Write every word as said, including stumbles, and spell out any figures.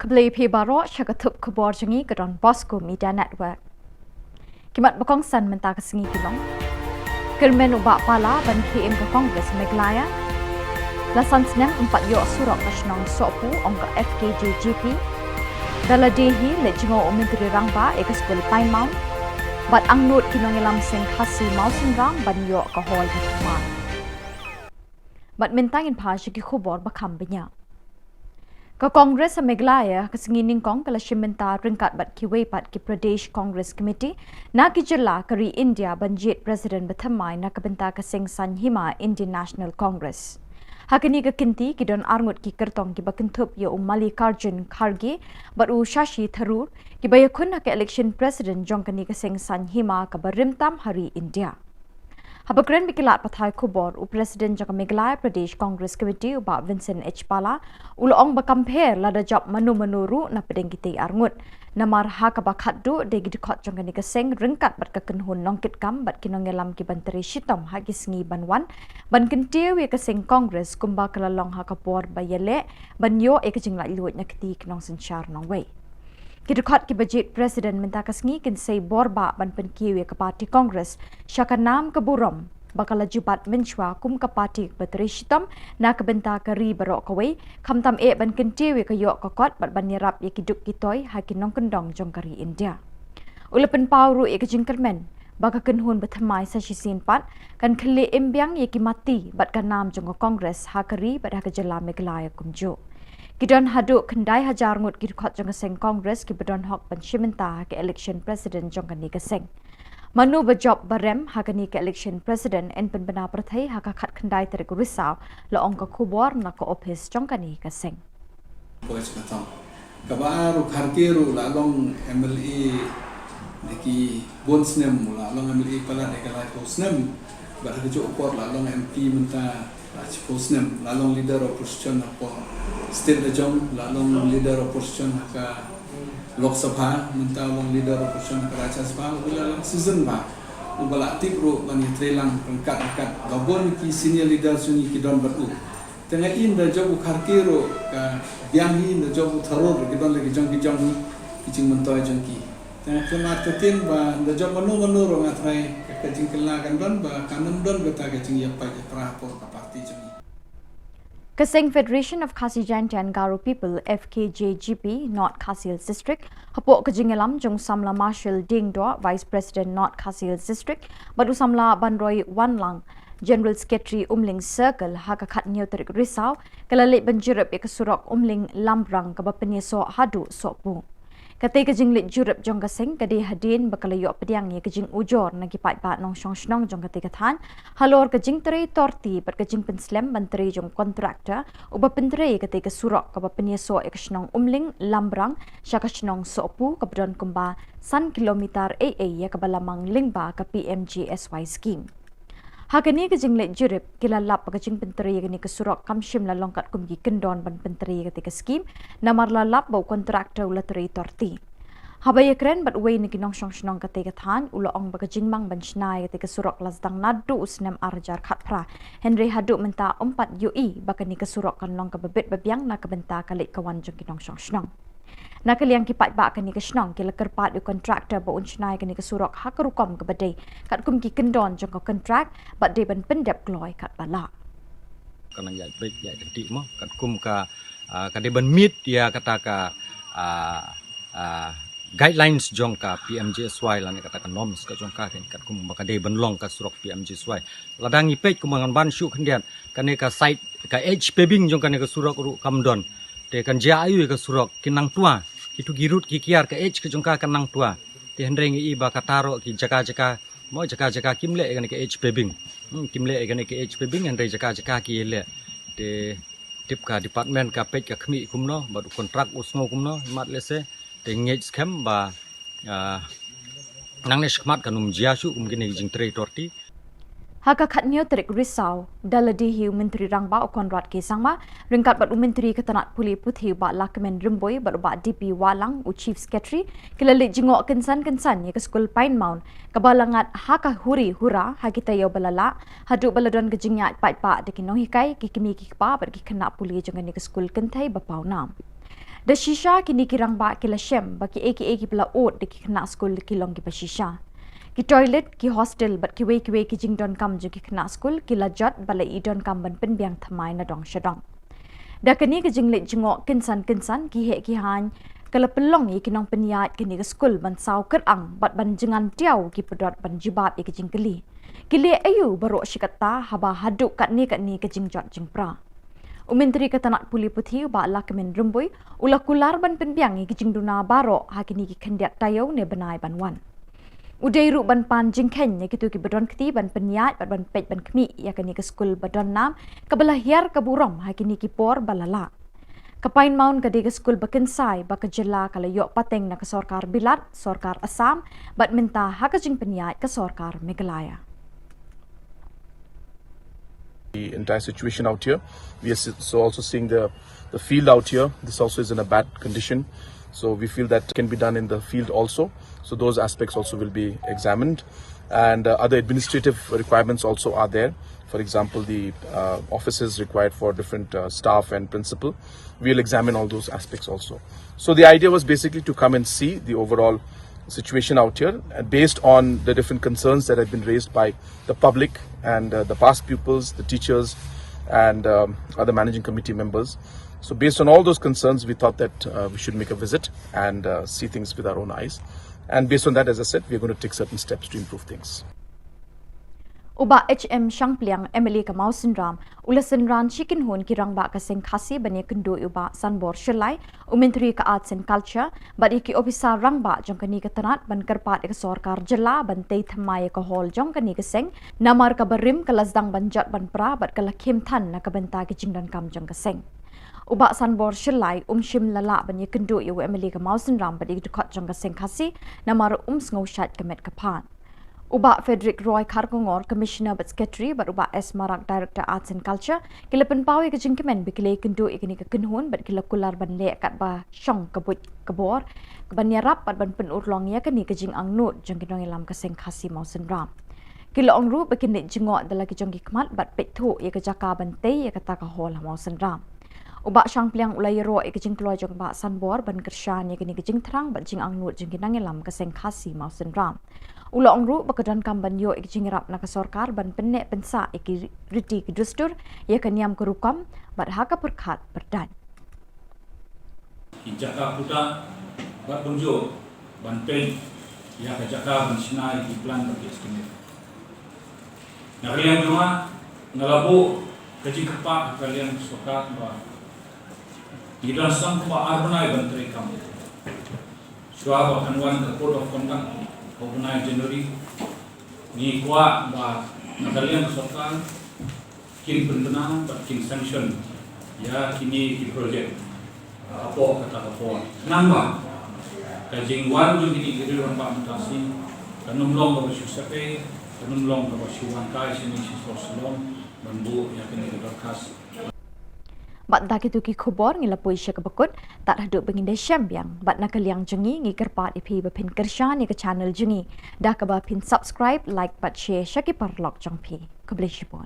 Khublei phi baroh sha ka thup khubor jong ngi ka Don Bosco Media Network. Ki mat ba kongsan mynta ka sngi ki long: Kyrmen u Bah Pala ban khie im ka Congress Meghalaya. La san snem ym pat ïoh surok ka shnong Sohpu, ong ka F K J G P. Da lade hi leit jngoh u Myntri Rangbah ïa ka skul Pine Mount. Bad angnud ki nongïalam seng Khasi Mawsynram ban ïoh ka hall ba thymmai. Bad mynta ngin phai sha ki khubor ba kham bniah. Ka Congress ha Meghalaya ka sngi nyngkong ka la shim bynta ryngkat bad kiwei pat ki Pradesh Congress Committee na ki jylla ka ri India ban jied President ba thymmai na ka bynta ka seng saiñ hima Indian National Congress. Ha kane ka kynti ki don arngut ki kyrtong kiba kynthup ïa u Mallikarjun Kharge bad u Shashi Tharoor, kiba ïakhun ha ka election President jong kane ka seng saiñ hima kaba rim tam ha ri India. Haba kren bad ki lad pathai khubor, u President jong ka Meghalaya Pradesh Congress Committee u Bah Vincent H Pala u la ong ba kam pher lada jop mano mano ruh na pdeng kitei arngut. Namar ha kaba khatduh dei ki dkhot jong kane ka seng ryngkat bad ka kynhun nongkitkam bad ki nongïalam ki ban trei shitom ha ki sngi ban wan ban kyntiew ïa ka seng Congress kumba ka la long ha ka por ba ïaleh ban ïoh ïa ka jinglaitluid na kti ki nongsynshar nongwei. Ki dkhot kiba jied President mynta ka sngi kin sei bor bah ban pynkiew ïa ka party Congress sha ka nam ka burom ba ka la ju bat mynshuwa kum ka party ba trei shitom na ka bynta ka ri baroh kawei, khamtam eh ban kyntiew ïa ka ïoh ka kot bad ban ïarap ïa ki duk ki toi ha ki nongkyndong jong ka ri India. U la pynpaw ruh ïa ka jingkyrmen ba ka kynhun ba thymmai sa shisien pat kan khlieh im biang ïa ki mati bad ka nam jong ka Congress ha ka ri bad ha ka jylla Meghalaya kumjuh. Ki don haduh khyndai hajar ngut ki dkhot jong ka seng Congress kiba don hok ban shim bynta ha ka election President jong kane ka seng. Mano ba jop ba rem ha kane ka election President yn pynbna pyrthei ha ka khatkhyndai tarik Risaw, la ong ka khubor na ka ophis jong kane ka seng. Boys ka thong. Kaba ar u Kharge ruh la long M L A da ki bun snem, u la long M L A palat da ka laiphew snem. Bad ha kajuh ka por la long M P mynta la shiphew snem, la long leader opposition ha ka state la jong, la long leader opposition ha ka Lok Sabha, mynta u long leader opposition ha ka Rajya Sabha, u la long season ba u ba la tip ruh ban ïatreilang ryngkat ryngkat ba bun ki senior leader jong ngi ki don bad u. Te nga i ynda jop u Kharge ruh ka biang hi, ynda jop u Tharoor ruh ki don la ki jong ki jong hi ki jingmyntoi jong ki. Te nga khlem artatien ba ynda jop mano mano ruh nga tharai ka, ka jingkylla kan don ba kan ym don kata ka jingïapait ïapra ha por ka party jong ngi. Ka seng Federation of Khasi Jaintia and Garo People, F K J G P, North Khasi Hills District, hapoh ka jingïalam jong u samla Marshal Diengdoh, Vice President North Khasi Hills District, bad u samla Banroi Wanlang, General Secretary Umling Circle, ha ka khathynñiew tarik Risaw ka la leit ban jurip ïa ka surok Umling Lambrang kaba pynïasoh haduh Sohpu. Katei ka jingleit jurip jong ka seng ka dei hadien ba ka la ïoh pdiang ïa ka jingujor na ki paidbah nongshong shnong jong katei ka thaiñ halor ka jingtrei torti bad ka jingpynslem ban trei jong u contractor uba pyntrei ïa katei ka surok kaba pynïasoh ïa ka shnong Umling Lambrang sha ka shnong Sohpu kaba don kumba san kilometer ei ei ïa kaba la mang lyngba ka P M G S Y scheme. Ha kane ka jingleit jurip ki la lap ba ka jingpyntrei ïa kane ka surok kam shym la long katkum ki kyndon ban pyntrei ïa katei ka scheme, namar la lap ba u contractor u la trei torti. Haba ïakren bad uwei na ki nongshong shnong katei ka thaiñ, u la ong ba ka jingmang ban shna ïa katei ka surok la sdang naduh u snem ar hajar khatphra, hynrei haduh mynta ym pat ïohi ba kane ka surok kan long kaba bit ba biang na ka bynta ka leit ka wan jong ki nongshong shnong. Na ka liang ki paidbah kane ka shnong ki la kyrpad ïa u contractor ba un shna ïa kane ka surok ha ka rukom kaba dei katkum ki kyndon jong ka contract bad dei ban pyndep kloi katba lah. Ka nang ïaid beit ïaid ryntih mo katkum ka, ah, ka dei ban meet ïa kata ka, ah, ah, guidelines jong ka P M G S Y lane kata ka norms ka jong ka, katkum ba ka dei ban long ka surok P M G S Y. Lada ngi peit kumba ngan ban shu khyndiat kane ka site, ka edge paving jong kane ka surok ruh kam don. Te kan jia aiu ïa ka surok, ki nang twa, kitu ki rud ki kiar ka edge ka jong ka kan nang twa. Te hynrei ngi i ba kata ruh ki jaka jaka, mo jaka jaka kim leh ïa kane ka edge paving. Hmm, kim leh ïa kane ka edge paving hynrei jaka jaka ki leh. Te tip ka department ka peit ka khmih kumno bad u contract u sngew kumno, mat lehse te ngeit skhem ba, ah, nangne shakhmat kan ym jia shuh kum kine ki jingtrei torti. Ha ka khathynñiew tarik Risaw, da lade hi u Myntri Rangbah u Conrad K Sangma ryngkat bad u Myntri ka tnat pule puthi u Bah Lahkmen Rymbui bad u Bah D P Wahlang, u Chief Secretary, ki la leit jngoh kynsan kynsan ïa ka skul Pine Mount kaba la ngat ha ka huri hura ha ki taïew ba la lah, haduh ba la don ka jingïaid paidbah da ki nonghikai, ki kmie ki kpa bad ki khynnah pule jong kane ka skul kynthei ba pawnam. Da shisha kine ki rangbah ki la shem ba kiei kiei kiba la ud da ki khynnah skul ki long kiba shisha. Ki toilet, ki hostel bad kiwei kiwei ki jingdonkam jong ki khynnah skul ki la jot bad la i donkam ban pynbiang thymmai na dong sha dong. Da kane ka jingleit jngoh kynsan kynsan, ki heh ki haiñ ka la pynlong ïa ki nongpynïaid kane ka skul ban saw kyrang bad ban jngan tiaw ki pudot ban jubab ïa ki jingkylli, ki leh aïu baroh shi katta haba haduh katne katne ka jingjot jingpra. U Myntri ka tnat pule puthi, u Bah Lahkmen Rymbui, u la kular ban pynbiang ïa ki jingduna baroh ha kine ki khyndiat taïew ne bnai ban wan. U dei ruh ban pan jingkheiñ ïa kito kiba don kti ban pynïaid bad ban peit ban khmih ïa kane ka skul ba don nam, kaba la hiar ka burom ha kine ki por ba la lah. Ka Pine Mount ka dei ka skul ba kynsai ba ka jylla ka la ïoh pateng na ka sorkar Bilat, sorkar Assam bad mynta ha ka jingpynïaid ka sorkar Meghalaya. The entire situation out here. We are si- so also seeing the the field out here. This also is in a bad condition. So we feel that can be done in the field also. So those aspects also will be examined. And uh, other administrative requirements also are there. For example, the uh, offices required for different uh, staff and principal. We'll examine all those aspects also. So the idea was basically to come and see the overall situation out here, and based on the different concerns that have been raised by the public and uh, the past pupils, the teachers, and um, other managing committee members. So based on all those concerns, we thought that uh, we should make a visit and uh, see things with our own eyes. And based on that, as I said, we are going to take certain steps to improve things. U Bah H M Shangpliang, M L A ka Mawsynram, u la synran shi kynhun ki rangbah ka seng Khasi ban ïakynduh ïa u Bah Sanbor Shyllai, u Myntri ka Arts and Culture, bad ïa ki ophisar rangbah jong kane ka tnat ban kyrpad ïa ka sorkar jylla ban tei thymmai ïa ka hall jong kane ka seng, namar kaba rim ka la sdang ban jot ban pra bad ka la khim than na ka bynta ki jingdonkam jong ka seng. U Bah Sanbor Shyllai um shym la lah ban ïakynduh ïa u M L A ka Mawsynram bad ïa ki dkhot jong ka seng Khasi, namar um sngew shait ka met ka phad. U Bah Frederick Roy Kharkongor, Commissioner bad Secretary, bad u Bah S Marak, Director Arts and Culture, ki la pynpaw ïa ka jingkmen ba ki la ïakynduh ïa kane ka kynhun bad ki la kular ban leh katba shong ka buit ka bor ban ïarap bad ban pynurlong ïa kane ka jingangnud jong ki nongïalam ka seng Khasi Mawsynram. Ki la ong ruh ba kin leit jngoh da la ki jong ki khmat bad peit thuh ïa ka jaka ban tei ïa kata ka hall ha Mawsynram. U Bah Shangpliang u la ïaroh ïa ka jingkloi jong u Bah Sanbor ban kyrshan ïa kane ka jingthrang bad jingangnud jong ki nongïalam ka seng Khasi Mawsynram. U la ong ruh ba ka donkam ban ïoh ïa ka jingïarap na ka sorkar ban pynneh pynsah ïa ki riti ki dustur, ïa ka niam ka rukom bad ha ka pyrkhat pyrdaiñ. Ki jaka puta bad kumjuh ban peit ïa ka jaka ban shna ïa ki plan bad ki estimate. Na ka liang jong nga, nga la buh ka jingkyrpad ha ka liang sorkar ba ngi dang sdang kumba ar bnai ban treikam. Shuwa ba kan wan ka code of conduct ha u bnai January, ngi kwah ba na ka liang sorkar kin pynbna bad kin sanction ïa kine ki project hapoh kata ka por. Namar ka jingwan jong kine ki riew rangbah mynta shi kan ym long kaba shu sep, kan ym long kaba shu wan kai shane shisha Shillong ban buh ïa kine ki dorkhas. Bad da kito ki khubor ngi la poi sha kaba kut, tad haduh ba ngin da shem biang bad na ka liang jong ngi, ngi kyrpad ïa phi ba phin kyrshan ïa ka channel jong ngi da kaba phin subscribe, like bad share sha ki paralok jong phi. Khublei shibun.